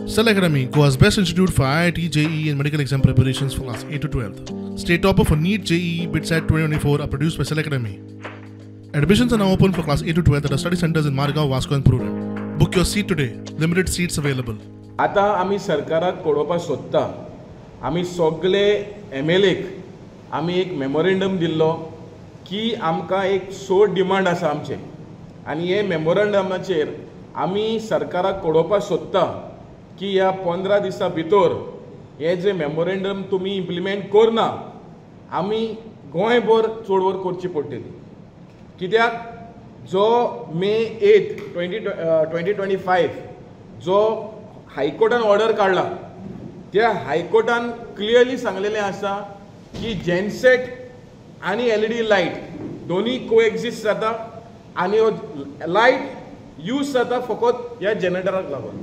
Cell Academy, Goa's best institute for IIT, JEE and medical exam preparations for class 8 to 12. State topper for NEET, JEE, BITSAT 2024 are produced by Cell Academy. Admissions are now open for class 8 to 12 at our study centers in Margao, Vasco and Prurem. Book your seat today. Limited seats available. आता आमी सरकाराक कळोवपाक सोदता, आमी सगळे M L एक आमी एक मेमोरेंडम दिल्लो की आमकां एक सो डिमांड आसा आमचे, आनी हे मेमोरंडमाचेर आमी सरकाराक कळोवपाक सोदता की ह्या 15 दिसां भितर हे जे मेमोरेंडम तुमी इम्प्लिमेंट करना, आमी गोंयभर चळवळ करची पडटली. कित्याक जो मे 8, 2025 जो हायकोर्टान ऑर्डर काडला, त्या हायकोर्टान क्लियरली सांगलेलें आसा की जेनसेट आनी एलईडी लायट दोनी कोएक्झिस्ट जाता आनी हो लायट यूज जाता फकत ह्या जनरेटराक लागून.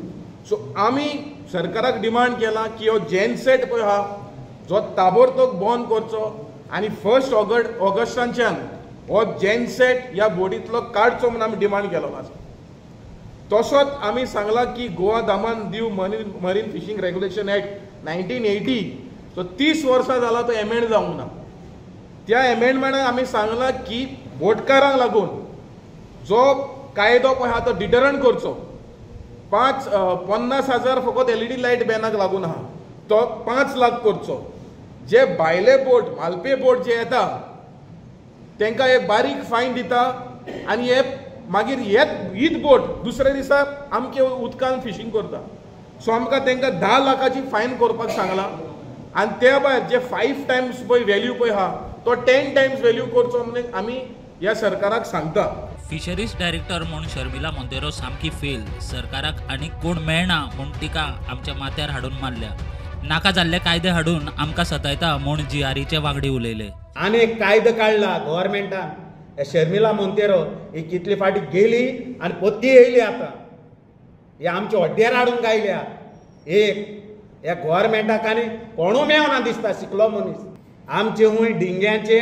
सो आमी सरकाराक डिमांड केला की हो जेनसेट पळय आहा जो ताबडतोब बंद करचो आनी 1 ऑगस्टाच्यान हो जेनसेट ह्या बोटींतलो काडचो म्हूण आमी डिमांड केलो आसा. तसोच आमी सांगलां की Goa Daman Diu marine fishing regulation act 1980 so 30 वर्सां जाला तो एमेंड जावंक ना. त्या एमेंडमेंटान आमी सांगलां की बोटकारांक लागून जो कायदो पळय आहा तो डिटरंट करचो. 50,000 फकत एलईडी लायट बॅनाक लागून आहा तो 5 लाख करचो. जे भायले बोट मालपे बोट जे येता तांकां एक बारीक फायन दिता आनी हे मागीर हीच बोट दुसऱ्या दिसा आमचे उदकान फिशींग करता. सो आमकां तांकां 10 लाखाची फायन करपाक सांगलां आनी त्या भायर जे 5 टायम्स पळय व्हॅल्यू पळय आहा तो 10 टायम्स व्हॅल्यू करचो म्हणून आमी ह्या सरकाराक सांगता. फिशरीज डायरेक्टर म्हूण शर्मिला मोंतेरो सामकी फेल. सरकाराक आनी कोण मेळना म्हूण तिका आमच्या माथ्यार हाडून मारल्या. नाका जाल्ले कायदे हाडून आमकां सतायता म्हूण जीआरईचे वांगडी उलयले. आनी एक कायदो काडला गव्हर्मेंटान, शर्मिला मोंतेरो ही कितली फाटी गेली आनी पोत्ती येयली, आतां हे आमच्या हड्ड्यार हाडून गायल्या. एक ह्या गव्हर्मेंटाक आनी कोणू मेवना दिसता शिकलो मनीस. आमचे हुंय डिंग्याचे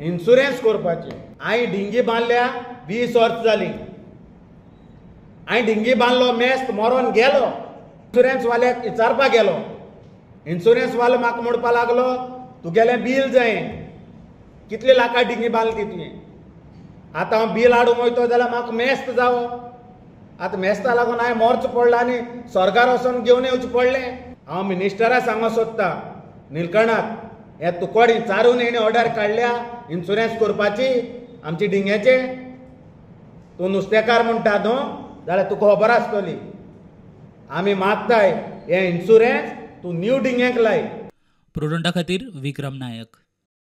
इन्शुरन्स करपाचे. हांवें डिंगी बांदल्या 20 वर्सां जालीं, हांवें डिंगी बांदलो मेस्त मरोन गेलो. इन्शुरन्स वाल्याक विचारपाक गेलो, इन्शुरन्स वालो म्हाका म्हणपाक लागलो तुगेलें बील जाय, कितले लाखां डिंगी बांदली तुवें. आतां हांव बील हाडूंक वयतो जाल्यार म्हाका मेस्त जावो. आतां मेस्ता लागून हांवें मरचो पडलो आनी स्वर्गार वचोन घेवन येवचें पडलें. हांव मिनिस्टरा सांगूंक सोदता निलकणाक, हे तुकोडी चारून हेणें ऑर्डर काडल्या इन्शुरन्स करपाची आमची डिंग्याचे. तूं नुस्तेकार म्हणटा न्हू जाल्यार तुका खबर आसतली. आमी मागताय हे इन्शुरन्स तूं न्यू डिंग्यांक लाय. प्रुडंटा खातीर विक्रम नायक.